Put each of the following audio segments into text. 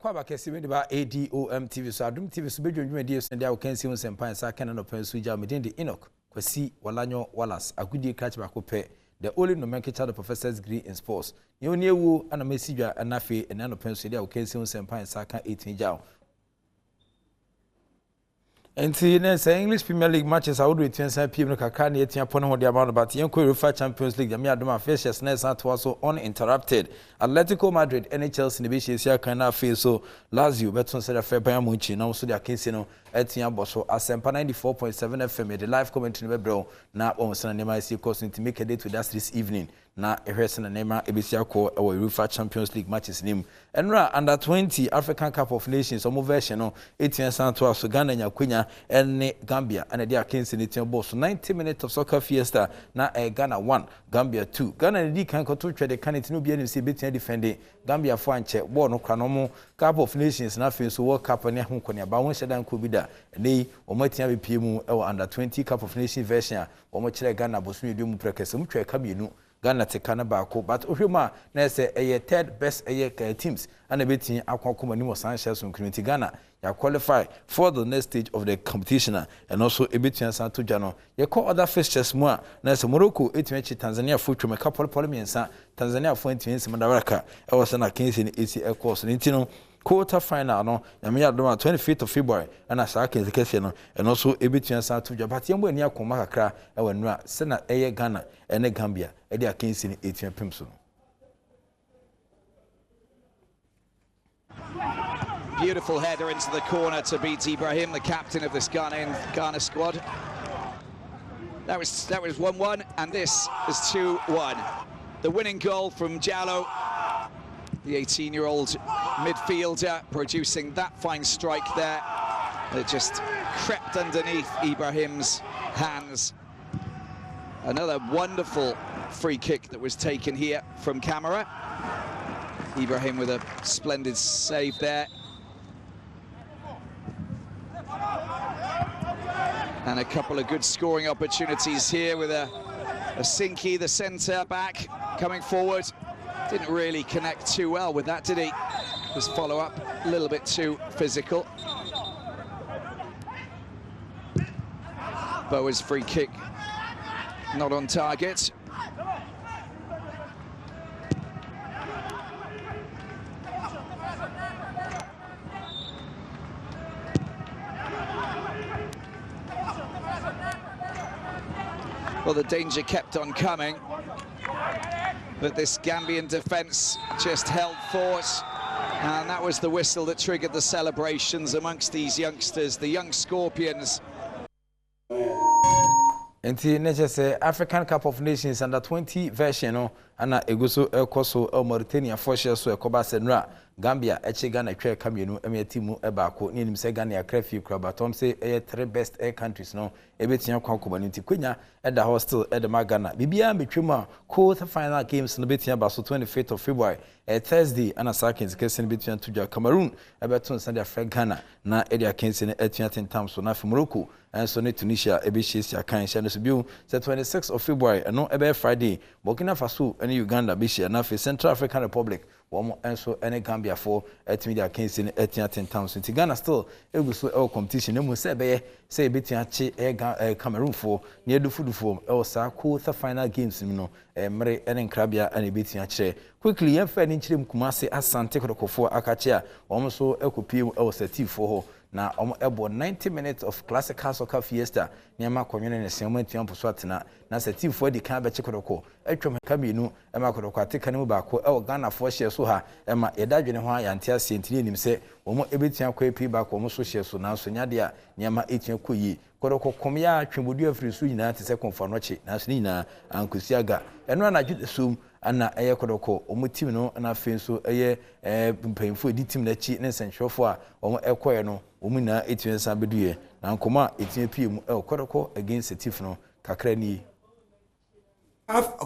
Akwaaba kɛse me de ba ADOM TV so, Adom TV so badwam dwumadie so na de awokansie ho nsɛmpa nsa aka na nɔpa nso gya. Me din de Enoch Kwasi Walanyo Wallace, agodie krakye baako pɛ, the only nomenclature the professor's degree in sports. Nea ɔni awuo ana masi dwa ɛna afei ɛnɛ anɔpa nso yɛde awokansie ho nsɛmpa nsa aka ɛtumi gya. Nti ne sɛ English Premier League matches ahodoɔ etua san piem no kakra na yɛatua pɔ ne ho de ama no, but yɛnkɔ UEFA Champions League. Nyame adom a, fixtures na ɛsan toa so uninterrupted. Atletico Madrid ne Chelsea na ɛbɛhyiasia kan, na afei so Lazio bɛto nsa de afrɛ Bayern Munich na wɔn nso de akansie no atua abɔ so. Asɛmpa 94.7 FM, yɛde live commentary no bɛbrɛ wo na wɔn sɛ na nneɛma asi kɔ so, nti make a date with us this evening na ɛhwɛ sɛ na nneɛma ɛbɛsi akɔ ɛwɔ UEFA Champions League matches no mu. Ɛnora Under 20 African Cup of Nations ɔmo version no ɛtua san toa so. Ghana nya akwanya ɛne Gambia ɛna ɛde akansi no ɛtua bɔɔ so. 90 minutes of soccer fiesta na ɛyɛ Ghana 1, Gambia 2. Ghana ne di kan kɔto twɛde ka ne nti na obiara nim sɛ ɛbɛtua defend Gambia fo ankyɛ bɔɔl no kora na ɔmo Cup of Nations na afei nso World Cup ne ho nkɔneaba wɔn hyɛ da nkɔ bi da. Ɛnɛ yi wɔn atua bepie mu ɛwɔ Under 20 Cup of Nations version a wɔn kyerɛ Ghana bosom edu mu prɛkɛsɛ mu twɛ ka mmienu, Ghana te ka no baako, but wohwɛ mu a na ɛsɛ ɛyɛ third best ɛyɛ teams ɛna ɛbɛtumi akɔ akɔma anim wɔ saa nhyɛ so nkunu, nti Ghana yɛ qualify for the next stage of the competition a ɛno nso ɛbɛtumi asan to dwa no. Yɛkɔ other fixtures mu a, na ɛsɛ Morocco ɛtumi akyi Tanzania fo twam ɛka pɔlepɔle mmiɛnsa. Tanzania fo ntumi nsɛm dabaraka ɛwɔ sɛ na akansi no ɛsi ɛkɔɔ so no, nti no quarter final no, Nyame yɛ adom a, 25th of February ɛna saa akansi kɛseɛ no ɛno nso ɛbɛtumi asan ato dwa. But yɛmbɔ ani akɔma kakra ɛwɔ nnura sɛna ɛyɛ Ghana ɛne Gambia ɛde akansi no ɛtumi apem so no. Beautiful header into the corner to beat Ibrahim, the captain of this Ghana squad. That was 1-1, and this is 2-1. The winning goal from Jallow, the 18-year-old midfielder, producing that fine strike there. It just crept underneath Ibrahim's hands. Another wonderful free kick that was taken here from Camara. Ibrahim with a splendid save there. And a couple of good scoring opportunities here with a Sinky, the centre back, coming forward. Didn't really connect too well with that, did he? His follow up, a little bit too physical. Boa's free kick not on target. Well, the danger kept on coming, but this Gambian defence just held fort. And that was the whistle that triggered the celebrations amongst these youngsters, the young Scorpions. Nti ne kyerɛ sɛ African Cup of Nations Under 20 version no ana egu so ɛkɔ so ɛwɔ Mauritania fɔhyɛ so. Ɛkɔba sɛ nura Gambia ɛkye Ghana twɛ ka mmienu ɛmɛ ɛti mu ɛbaako ne anim sɛ Ghana akra fie kura batɔm sɛ ɛyɛ three best air countries no ɛbɛtua kwan kɔma no, nti kwenya ɛda hɔ still ɛde ma Ghana. Biribiara mbɛtwam a, quarter final games no bɛtua ba so 25th of February, ɛyɛ Thursday, ɛna saa akansi kɛse no bɛtua to dwa. Cameroon ɛbɛto nsa de afrɛ Ghana na ɛde akansi no atua tentam so, na afei Morocco ɛnso ne Tunisia ɛbɛhyiasia kan hyɛ no so bio sɛ 26 of February, ɛno ɛbɛyɛ Friday, Burkina Faso ne Uganda bɛhyia, na afei Central African Republic wɔn nso ne Gambiafoɔ ɛtumi de akansi no atua tentam so. Nti Ghana still egu so ɛwɔ competition na mu sɛ ɛbɛyɛ sɛ yɛbɛtua akye ɛyɛ Cameroonfoɔ ne ɛdufudufoɔ ɛwɔ saa quarter final games mu no, mmere ne nkrabea ɛna ɛbɛtua kyerɛ. Quickly, yɛmfa ani nkyerɛ mu Kumase Asante Kɔtɔkɔfoɔ akakye a wɔn nso ɛkɔpie mu ɛwɔ Sɛtiifoɔ hɔ na wɔn ɛbɔ 90 minutes of classical soccer fiesta. Nneɛma akɔnwene ne sɛn wɔn atua mpo so atena na Sɛtiifoɔ adi kan bɛkye Kɔtɔkɔ atwam ka mmienu ɛma Kɔtɔkɔ ateka no mu baako ɛwɔ Ghanafoɔ hyɛ so ha. Ɛma yɛda adwene ho a yɛante aseɛ, nti ne yɛnim sɛ wɔn ɛbɛtua kɔ apue baako wɔn so hyɛ so, nanso nyadeɛ a nneɛma ɛtua kɔ yie. Kɔtɔkɔ kɔm yɛ atwembodua afiri so nyinaa te sɛ kɔnfa nɔkye, nanso ne nyinaa ankosi aga. Ɛno anadwo som ana ɛyɛ Kɔtɔkɔ wɔn team no, ɛna afei nso ɛyɛ mpanyinfoɔ edi team n'akyi ne nsɛntwerɛfoɔ a wɔn ɛkɔɛ no, wɔn nyinaa ɛtumi nsa bɛduyɛ na nkɔmɔ a ɛtumi pie mu ɛwɔ Kɔtɔkɔ against Setif no kakra nie.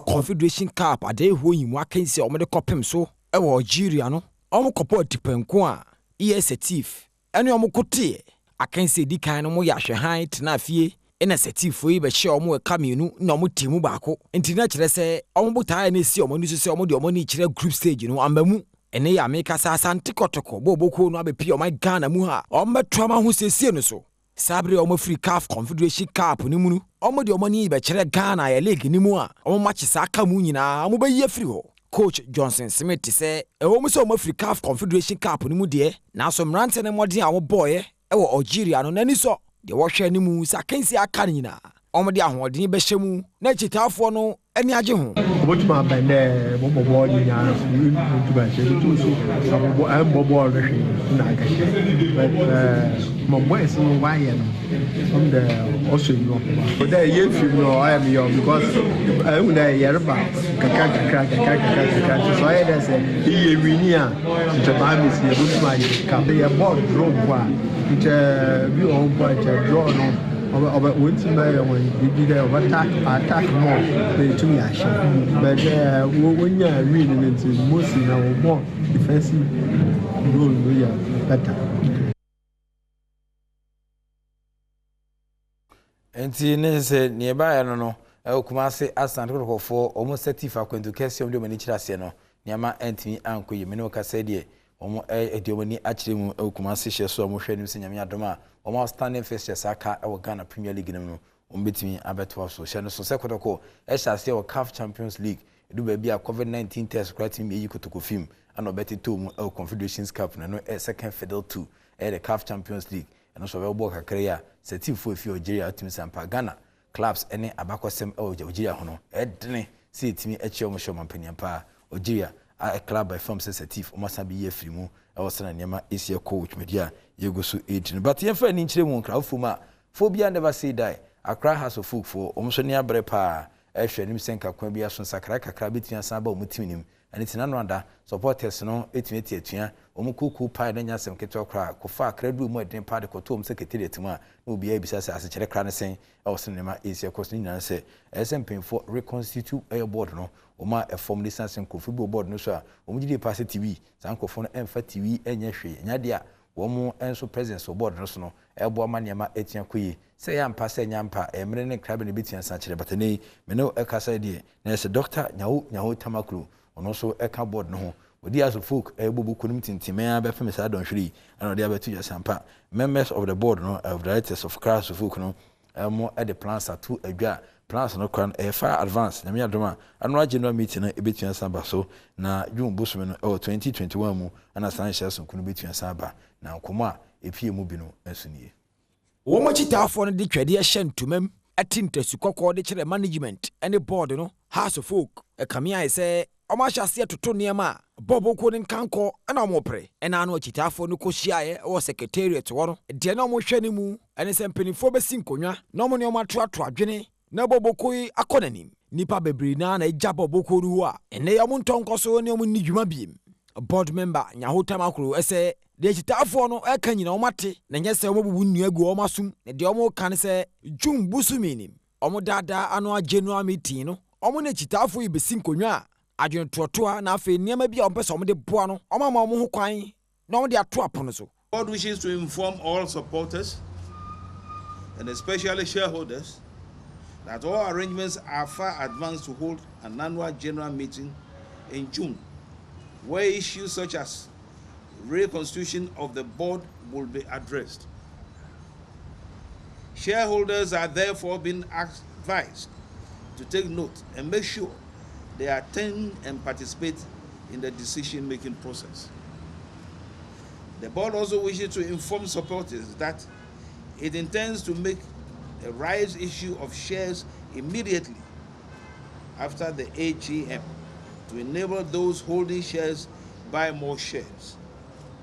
Confederation Cup adeɛ yi mu akansi a wɔde kɔpem so ɛwɔ Algeria no, wɔn kɔpɔ atipɛnko a ES Setif ɛne wɔn koteɛ. Akansi edi kan no, mo yɛ ahwɛhan tena fie ɛna Setifo yi bɛhyɛ wɔn ɛka mmienu na wɔn ti mu baako, nti na kyerɛ sɛ wɔn botaeɛ no esi wɔn ani so sɛ wɔn de wɔn ani kyerɛ group stage no amba mu. Ɛnnɛ yi a merekasa Asante Kɔtɔkɔ bɔɔlbɔ kuo no abɛpue ɔman Ghana mu ha a wɔmmɛto ama ahosiesie no so. Saa bere a wɔafiri CAF Confederation Cup no mu no, wɔde wɔn ani rebɛkyerɛ Ghana yɛ league no mu a wɔn matches a aka mu nyinaa wɔbɛyi afiri hɔ. Coach Johnson Smith te sɛ ɛwɔ mu sɛ wɔafiri CAF Confederation Cup no mu deɛ, nanso mmeranteɛ no mmɔden a wɔbɔeɛ wɔ Algeria no n'ani sɔ. Deɛ wɔhwɛ anim sɛ akansie a aka no nyinaa, wɔde ahoɔden bɛhyɛ mu na akyitaafoɔ no ani agye ho. Obotum aba dɛ ebɔbɔ bɔɔl nyinara so nntum annhyɛ, ibotum so abɔbɔ ammbɔ bɔɔl no hwee na akɛhyɛ but ma boys no wɔayɛ no ɔno dɛ ɔsɔ enyiwa papa. Dɛ yefi mu no ɔyɛ me yaw because ehu dɛ yɛreba kakra kakra kakra kakra kakra ntsi sɛ ɔyɛ dɛ sɛ iyi yewini a nkyɛ by means yebotum agye cup. Yɛbɔ draw mpo a nkyɛ bi wɔ hɔ mpo a nkyɛ draw no. Ɔbɛ ɔbɛ woetumi ayɛ hɔn biribi dɛ ɔbɛ attack attack more na yetumi ahyɛ but eh, wo wonyaa win no ntsi mostly na wɔbɔ defensive role no yɛ better. Nti ne sɛ nea ɛbaeɛ no no ɛwɔ Kumase Asante Kɔtɔkɔfoɔ wɔn Setif akwantu kɛseɛ wɔn de wɔn ani kyerɛ aseɛ no nneɛma antumi ankɔ yie me ne wo kasa yi deɛ Wɔn de wɔn ani akyerɛ mu wɔ Kumasi hyɛ so a wɔhwɛ anim sɛ Nyame adom a wɔn outstanding fixtures a aka wɔ Ghana Premier League no mu no wɔn bɛtumi abɛtoa so. Hyɛ no so sɛ Kotoko hyɛ aseɛ wɔ CAF Champions League, ɛdu baabi a Covid 19 test koraa tumi bɛyi Kotoko fim ɛna ɔbɛtetɔɔ mu wɔ Confederations Cup no, ɛno yɛ second fiddle to ɛyɛ the CAF Champions League, ɛno nso ɔbɛbɔ kakra yi a sɛ teamfoɔ ɛfiri Algeria atumi san pa Ghana Clubs ne abakɔsɛm wɔ Algeria ho no, ɛyɛ dene sɛ yɛtumi kyerɛ wɔn hyɛ ɔmampanin paa. Algeria a club a ɛfam sɛ Setif, wɔn asan bɛyi afiri mu wɔ sɛnea nneɛma si kɔ wɔ dwumadi a yɛgu so redi no. But yɛmfa ani nkyerɛ mu wɔ Nkrawofoɔ mu a, Phobia Never Say Die, Accra Hearts of Oak foɔ, wɔn nso ani abere paa rehwɛ anim sɛ nka kwan biara so nsakrae kakra bɛtumi asan aba wɔn team no mu. Ɛno nti n'ano ada, supporters no tumi ate atua, wɔn kuo kuo pae na ɛnyɛ asɛm ketewa koraa, kɔfaa kra duru mu ɛden paa de kɔtoo wɔn secretariat mu a na obiara rebisa sɛ asekyerɛ kra ne sɛn ɛwɔ sɛ nneɛma ɛresi ɛkɔ so ne nyinaa ne sɛ ɛyɛ sɛ mpanyinfoɔ reconstitute ɛyɛ board no, wɔn a ɛfam no ɛsiane sɛ nkurɔfoɔ bi wɔ board no so a wɔn gyidie paa sɛ tiwi, saa nkurɔfoɔ no ɛmfa tiwi ɛnyɛ hwee, ɛnyɛ adeɛ a wɔn nso presence wɔ board no so no ɛboa ma nneɛma ɛtua kɔ yie. Sɛ ɛyɛ ampa sɛ ɛnyɛ ampa a, ɛyɛ mmere ne nkrabea na ɛbɛtua nsa akyerɛ but ɛnnɛ yi me ne wo ɛkasa yi deɛ na ɛsɛ Dɔkta Nyaho Nyaho Tamaklo, ɔno nso ɛka board no ho. Ɔdi Aso Folk ɛbɔ buku no mu tintimɛn ara bɛpem saa dɔnhwere yi ɛna ɔde abɛto dwa sɛ ampa members of the board no of directors of Accra Aso Folk no wɔn de plans ato adwa a plans no koraa no ɛyɛ far advance Nyame adom a annual general meeting no ɛbɛtumi asan aba so na June bosome no ɛwɔ 2021 mu ɛna saa nhyɛ sonko no bɛtumi asan aba na nkɔmmɔ a ɛpie mu bi no nso nie. Wɔn akyitaafoɔ no de twɛdeɛ hyɛ ntoma mu te ntasu kɔkɔɔ de kyerɛ management ne board no. Hearts of Oak ɛkame ayɛ sɛ wɔahyɛ aseɛ toto nneɛma a bɔɔlbɔ kuo no nkankɔ na wɔrepere. Ɛna ano akyitaafoɔ no kɔhyiaeɛ wɔ secretariat hɔ no, deɛ na wɔhwɛ no mu ne sɛ mpanimfoɔ bɛsi nkonnwa na wɔne wɔn atoatoa adwene na bɔɔlbɔ kuo yi akɔ n'anim. Nnipa bebree no ara na agya bɔɔlbɔ kuo no hɔ a ɛnnɛ yi wɔntɔ nkɔ so ne wɔn nni dwuma biem. Board member Nyaho Tamaklo sɛ deɛ akyitaafoɔ no reka nyinaa wɔate na ɛnyɛ sɛ wɔabubu nnua agu wɔn asom na deɛ wɔreka ne sɛ June bosome nim wɔn daadaa annual general meeting no wɔn ne akyitaafoɔ yi bɛsi nkonnwa a adwene toɔtoa na afei nneɛma bi a wɔpɛ sɛ wɔde boa no wɔama wɔn ho kwan na wɔde ato apono so. Board wishes to inform all supporters and especially shareholders that all arrangements are far advanced to hold an annual general meeting in June, where issues such as reconstitution of the board will be addressed. Shareholders are therefore being advised to take note and make sure they attend and participate in the decision-making process. The board also wishes to inform supporters that it intends to make a rights issue of shares immediately after the AGM to enable those holding shares buy more shares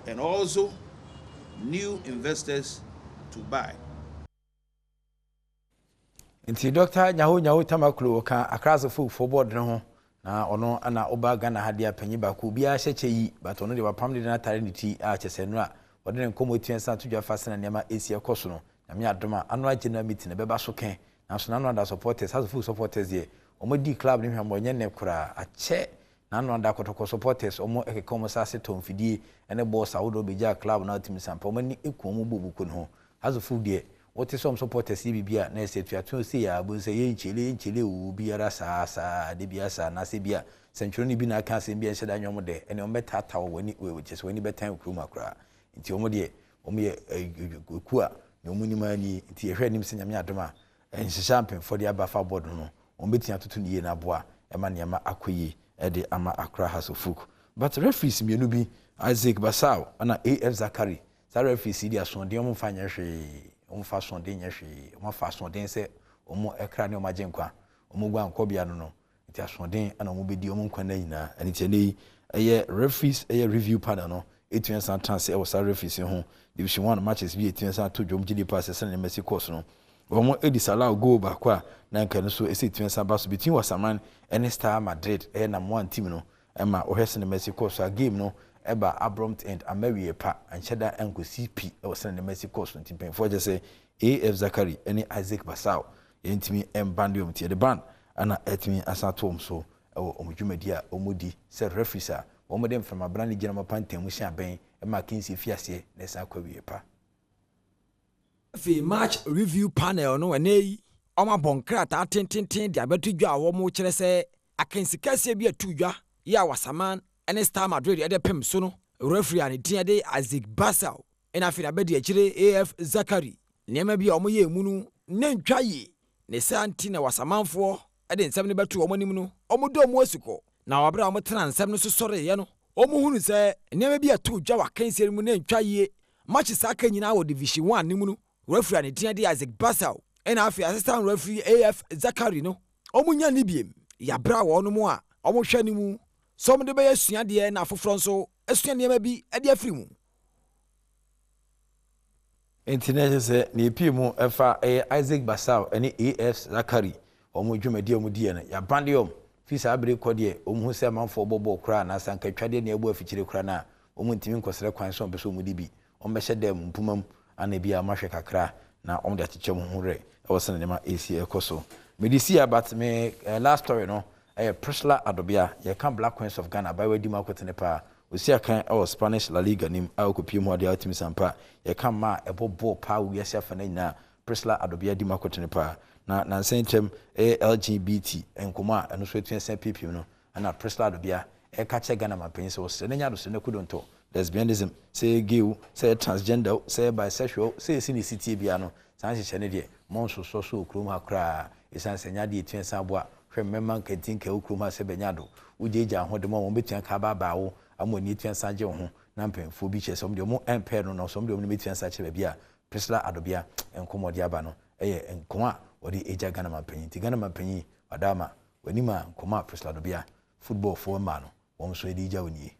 and also new investors to buy. Nti Dɔkta Nyaho Nyaho Tamaklo ɔka Accra Asɔfokufoɔ board no ho na ɔno na ɔba Ghana ha deɛ panyin baako obiara hyɛ kyɛ yi but ɔno deɛ wapam de n'atare ne ti a kyɛ sɛ nnora ɔde ne nkɔmmɔ tua san to dwa fa sɛnea nneɛma esi ɛkɔ so no. Nyame adom a annual general meeting ɛbɛba so kɛn nanso n'ano ada supporters Asɔfokuo supporters deɛ wɔn adi club no hwammɔ ɛnyɛ nnɛ koraa akyɛ n'ano ada Kɔtɔkɔ supporters wɔn ɛkeka wɔn nsa ase tɔ mfidie ɛne bɔs ahodoɔ bɛgyaa club no atumi sampa wɔn ani ku wɔn bɔ buku no ho Asɔfokuo deɛ. Wote sɛ wɔn supporters yɛ biribi a, na ɛsɛ atuatew sei a, wobɛhu sɛ yɛnkyele, yɛnkyele oo, biara saa, saa, da biara saa, anaasɛ bi a sɛntwerɛni bi na aka asɛm bi a ɛnhyɛ da nyɛ wɔn dɛ, ɛnneɛ wɔbɛtaataa wo, w'ani, kyerɛ sɛ w'ani bɛtan wo kurom ha koraa. Nti wɔn deɛ, wɔn yɛ ekuo a nea wɔn nim ara nie. Nti yɛhwɛ anim sɛ Nyame adom a, nhyehyɛ a mpanyinfoɔ de aba afa board no no, wɔn bɛtumi atoto no yie na aboa ma nneɛma akɔ yie de ama Accra Hearts of Oak. But referees mmienu bi, Isaac Basao ɛna AF Zakari, saa referees yi de asoɔden wɔn mfa nyɛ hwee, wɔn mfa asoɔden nyɛ hwee, wɔn afa asoɔden sɛ wɔn kra ne wɔn agye nkwa, wɔn guankɔbea no no, nti asoɔden na wɔn bɛdi wɔn nkwa nna nyinaa. Ɛno nti ɛnɛ yi ɛyɛ referees ɛyɛ review panel no ɛtumi asan atena ase ɛwɔ saa referees yi ho. Division one matches bi ɛtumi asan ato dwom gyedie paa sɛ sɛnea nneɛma si kɔɔ so no. Wɔn ɛdi Salah goal baako a na nka ɛno nso ɛsɛ ɛtumi asan ba so between Wasaman ɛne Star Madrid ɛyɛ nam one team no ɛma wɔhwɛ sɛnea nneɛma si kɔɔ so a game no ɛba abrupt end amma awie pa anhyɛ da ankɔsi pi ɛwɔ sɛnea nneɛma si kɔɔ so nti mpanyinfoɔ kyɛ sɛ AF Zakari ɛne Isaac Basao yɛntumi mban de wɔn ti yɛde ban na atumi asan ato wɔn so wɔ wɔn dwumadi a wɔdi sɛ referees a wɔde mframabena ne gyinam apantan mu hyɛn abɛn ma akansie fi aseɛ na ɛsan kɔ awieɛ pa. Afei Match Review Panel no ɛnnɛ yi wɔabɔ nkrataa tententen de abɛto dwa a wɔrekyerɛ sɛ akansi kɛseɛ bi a ɛtoo dwa yi a Wasaman ne Star Madrid de pem so no referee a ne din de Isaac Basal na afei n'abadiakyire AF Zakari nneɛma bi a wɔyɛɛ mu no na ntwa yie. Ne saa nti na Wasamanfoɔ de nsɛm no bɛtoo wɔn anim no, wɔdɔɔ mu asukɔ. Na wɔ berɛ a wɔtenaa nsɛm no so sɔreeɛ no, wɔhunuu sɛ nneɛma bi a ɛtoo dwa wɔ akansie no mu no antwa yie. Matches a aka nyinaa wɔ Division One no mu no, referee a ne din de Isaac Basao ɛna afei assistant referee AF Zakari no, wɔnnya nni biem. Yɛabra wɔnom a wɔhwɛ no mu sɛ wɔde bɛyɛ asuadeɛ na afoforɔ nso asua nneɛma bi de afiri mu. Enti na ɛsɛ sɛ nea epue mu fa ɛyɛ Isaac Basao ne AF Zakari wɔn dwumadi a wɔdiiɛ no, yɛabande wɔn. Firi saa bere kɔ deɛ, wɔhu sɛ amanfoɔ bɔ bɔɔl koraa anaasɛ anka atwadeɛ nea ɛbɔ afikyire koraa no a, wɔntumi nkɔsrɛ kwan sɛ wɔpɛ sɛ wɔdi bi. Wɔbɛhyɛ dan mu, mpoma mu, ana ebia wɔahwɛ kakra na wɔde akyekyɛ wɔn ho werɛ wɔ sɛnea nneɛma resi rekɔ so. Mede si ha but me last story no ɛyɛ Priscilla Adobea, yɛka Black Queens of Ghana abaayewa di mu akotene paa. Ɔsi akan wɔ Spanish La Liga no mu a ɔkɔpue mu adeɛ a ɔtumi san pa. Yɛka mmaa a ɛbɔ bɔɔl paa wɔ wiase afa no nyinaa a, Priscilla Adobea di mu akotene paa. Na nansa yi ntam ɛyɛ LGBT nkɔmmɔ a ɛno nso atumi asan apiepie no, ɛna Priscilla Adobea ɛreka kyerɛ Ghana manpanyin sɛ ɔsrɛ no nyɛ adosrɛ no akudontɔ, lesbianism, sɛ ɛyɛ gay o, sɛ ɛyɛ transgender o, sɛ ɛyɛ bisexual o, sɛ ɛsi ne si tie biara no, saa nhyehyɛe no deɛ, monsosɔ so wɔ kurom ha koraa, esiane sɛ ɛnyɛ adeɛ a ɛtumi san boa. Hwɛ mmarima nkantinka a ɛwɔ kurom ha sɛ bɛnya ado. Wogyaagyaa ho de ma wɔn, wɔbɛtumi aka abaabaa wo ama w'ani atumi asan agye wo ho. Na mpanimfoɔ bi kyerɛ sɛ wɔn deɛ wɔn mpɛɛ no, nanso wɔn deɛ wɔn ani bɛtumi asan akyerɛ baabi a Priscilla Adobea nkɔmmɔ a ɔde aba no yɛ nkɔmmɔ a wɔde agya Ghana manpanyin. Nti Ghana manpanyin Wadaama, w'anim a nkɔmmɔ a Priscilla Adobea, footballfoɔ mmaa no, wɔn nso de regya wo nie.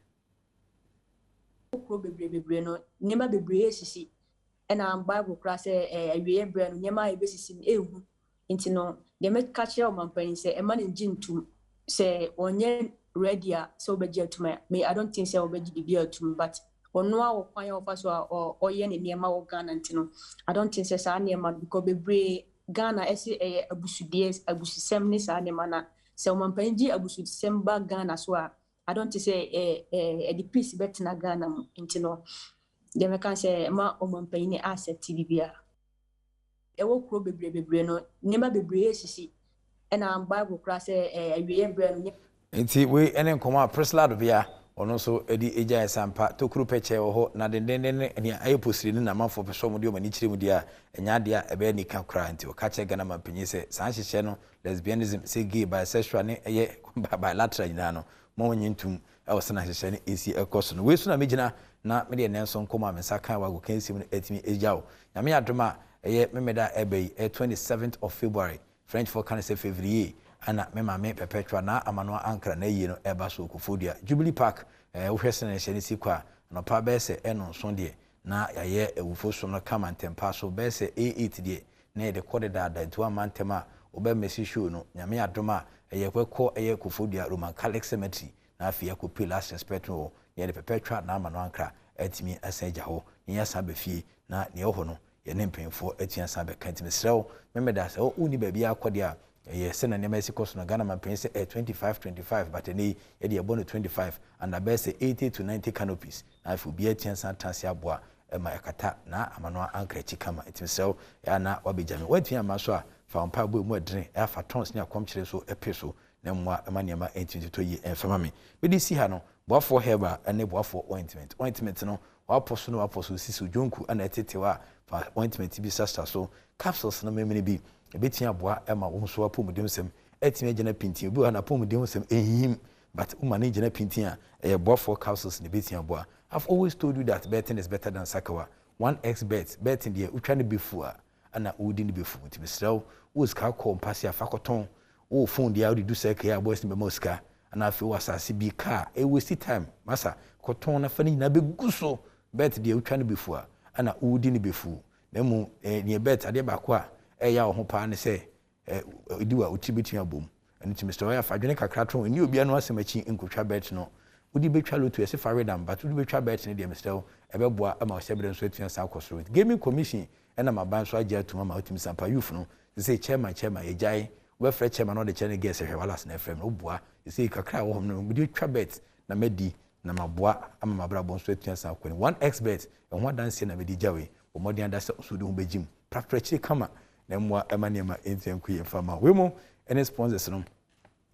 Kuro bebree bebree no, nneɛma bebree resisi. Ɛna Bible koraa sɛ awieeɛ berɛ no, nneɛma a ɛbɛsisi no ɛyɛ hu. Nti no, deɛ mɛka kyerɛ ɔmanpanin sɛ ɛma no ngye ntum. Sɛ ɔnyɛ ready a sɛ ɔbɛgye atum a, me I don't think sɛ ɔbɛgye biribi atum but ɔno ara wɔ kwan a ɔfa so a ɔyɛ ne nneɛma wɔ Ghana nti no, I don't think sɛ saa nneɛma no because bebree Ghana ɛse ɛyɛ abusudeɛ, abususɛm ne saa nneɛma na sɛ ɔmanpanin gye abususɛm ba Ghana so a, I don't think sɛ ɛde peace bɛtena Ghana mu nti no deɛ mɛka sɛ ɛma ɔmanpanyin no accept biribiara. Ɛwɔ kuro bebree bebree no nneɛma bebree esisi ɛna Bible koraa sɛ awieɛ berɛ no. Nti wei ne nkɔmmɔ a Priscilla Adobea ɔno nso de gyaeɛ sɛ ampa tokuro pɛkyɛɛ wɔ hɔ na dendenden ne nea ayɛ posire no na amanfoɔ pɛ sɛ wɔde wɔn ani kyerɛ mu deɛ a ɛnyɛ adeɛ a ɛbɛyɛ anika koraa nti ɔka kyerɛɛ Ghana manpanyin sɛ saa nhyehyɛɛ no lesbianism sɛ gay, bisexual ne ɛyɛ bilateral nyinaa no ma wɔnnye ntom wɔ sɛnea nhyehyɛe no si kɔ so no. Wei so na megyina na mede ɛnnɛ nso nkɔmmɔ a me nsa kae wɔ agokansi mu no atumi agya wo. Nyame adom a, ɛyɛ Memeda a ɛreba yi, ɛyɛ 27th of February, Frenchfoɔ ka no sɛ Février, ɛna me maame Perpetua Naa Amanoa Ankrah n'ayie no ɛreba so wɔ Koforidua, Jubilee Park. Ɛɛ, wohwɛ sɛnea nhyehyɛe no si kɔ a, anɔpa bɛyɛ sɛ nnɔnson deɛ, na yɛayɛ awufo som no kama ntɛmpa so, bɛyɛ sɛ 8 deɛ, na yɛde kɔ dedaada nti woamma ntɛm a wobɛ mese show no Nyame adom a ɛyɛ kɔkɔ ɛyɛ Kofodua Roman Catholic Cemetery na afei akɔ pay last respect no wɔ na yɛde pɛpɛ twa na ama no ankra atumi asan agya hɔ na yɛasan aba fie na nea ɛwɔ hɔ no yɛne mpanyinfoɔ atumi asan abɛka nti mesrɛ wo Memeda sɛ wonni baabiara kɔ deɛ a ɛyɛ sɛnea nneɛma asi kɔ so no Ghana manpanyin sɛ ɛyɛ 25 25 but ɛnɛ yi yɛde yɛbɔ no 25 and abɛyɛ sɛ 80 to 90 canopies na afei obiara atumi asan atena ase aboa. Ma ɛkata na ama no ankra akyi kama. Nti mesrɛ wo, ɛa na wabɛgya me. Woantumi amma so a, fa wo mpaebɔ mu ɛdene, ɛafa tons ne akɔmkyerɛ nso ɛpe so na mmoa ɛma nneɛma ɛntumi totɔ yie ɛmfa ma me. Mede si ha no, Boafoɔ Herbal ne Boafoɔ Ointment. Ointment no, wapɔ so na wapɔ so sisi odwonku ɛna ɛtetew a, fa ointment bi sasra so. Capsules no memene bi, ɛbɛtumi aboa ɛma wo nso apɔmuden nsɛm ɛtumi agyina pintin. Obi wɔ ha na apɔmuden nsɛm ɛnhihim, but woma ne gyina pintin a, ɛyɛ Boafoɔ capsules na ɛbɛtumi aboa. I've always told you that betting is better than sakawa. 1xBet, betting deɛ, wotwa ne bɛfu a ɛna wodi ne bɛfu. Nti mesrɛ wo, wo sika kɔ mpase a, fa kɔtɔn wo phone deɛ a wode du sɛ kɛyɛ a, boys no bɛma wo sika. Ana afei wɔ asase bi kaa ɛ waste time masa, kɔtɔn na fa ne nyinaa bɛgu so. Bet deɛ, wotwa ne bɛfu a ɛna wodi ne bɛfu. Na mmom neɛ bet adeɛ baako a ɛyɛ wo ho paa ne sɛ ɛdi wa wotiri bɛtumi abom. Ɛno nti mesrɛ wo, yɛ afa adwene kakra to ɛni obiara no asɛm akyi nkotwa bet no. Wode bɛtwa lotto, yɛsɛ fa redam, but wode bɛtwa bet no deɛ, mesrɛ wo, ɛbɛboa ama ɔhyɛberɛ nso atumi asan akɔ soro. Gaming Commission ɛna maban nso agye atum ama wotumi sampa youth no sɛ chairman, chairman yɛgyae. Wobɛfrɛ chairman na ɔde kyerɛ ne girls, hwɛ, Wallace na ɛfrɛ me. Woboa sɛ kakra a wɔ hɔ no, mede twa bet na madi na maboa ama mabrabɔ nso atumi asan akɔ. 1xBet ɛho adanseɛ na mede gya wei. Bɔ mmɔden ada sɛ nso wode ho bɛgyim prapra akyire kama na mmoa ɛma nneɛma ɛntia nko yɛ mfa ma wei mu. Ɛne sponsors no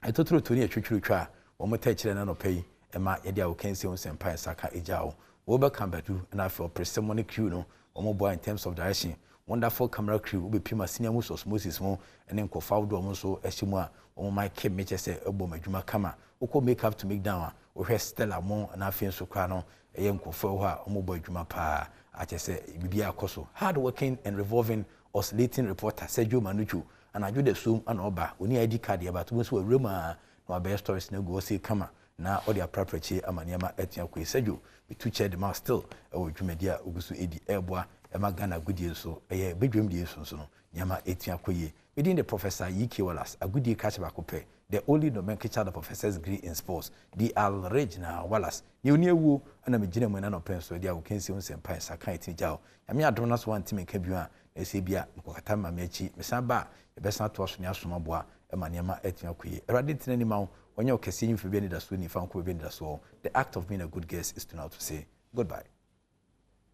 ɛtotoroto ne ɛtwitwiritwa a wɔn tɛ kyerɛ no anɔpa yi ɛma yɛde a wɔkansi ho nsɛmpa nsa ka agya wo wɔbɛka badu. Ɛna afei ɔpɛsɛ ne crew no, wɔn boa in terms of direction. Wonderful camera crew, wobɛpim a senior mus osmosis mu ɛne nkɔfa ahodoɔ, wɔn nso ɛhyɛ mu a wɔn mic mekyɛ sɛ ɛbɔ wɔn adwuma kama. Wokɔ make up to make down a, wohwɛ Stella mo, ɛna afei nso koraa no ɛyɛ nkɔfoɔ hɔ a wɔn bɔ adwuma paa akyɛ sɛ biribi akɔ so. Hard working and revolving oscillating reporter Sergio Manucho, anadwo da som ana ɔba, oni ID card yɛ bato nso wɔ mu a na wabɛyɛ stories na egu ɔsi kama na ɔde aprapra akyi ama nneɛma atua kɔ. Sergio, metu kyɛ de ma still ɛwɔ dwumadi a ogu so edi ɛɛboa ɛma Ghana agodie nso ɛyɛ bedwam die nso no nneɛma etua kɔ yie. Medin de Professor E.K. Wallace, agodie kakyɛ baako pɛ, the only nomenclature the professors degree in sports, the original Wallace ne oni awuo ɛna megyina mu ɛna nɔpɛ nso ɛde a wɔkansi ho nsɛmpa nsa kan ɛtumi gya o. Nyame adom na so wantimi nka bio a, na ɛsɛ bia mekɔkata ma me akyi. Mesan ba a, yɛbɛsan atoa so ne asom aboa ɛma nneɛma atumi akɔ yie. Awurade ntena anim a wɔnyɛ ɔkɛseɛ nyimfa bi anidasoɔ nifa nkɔ baabi anidasoɔ. The act of being a good guest is to now to say goodbye.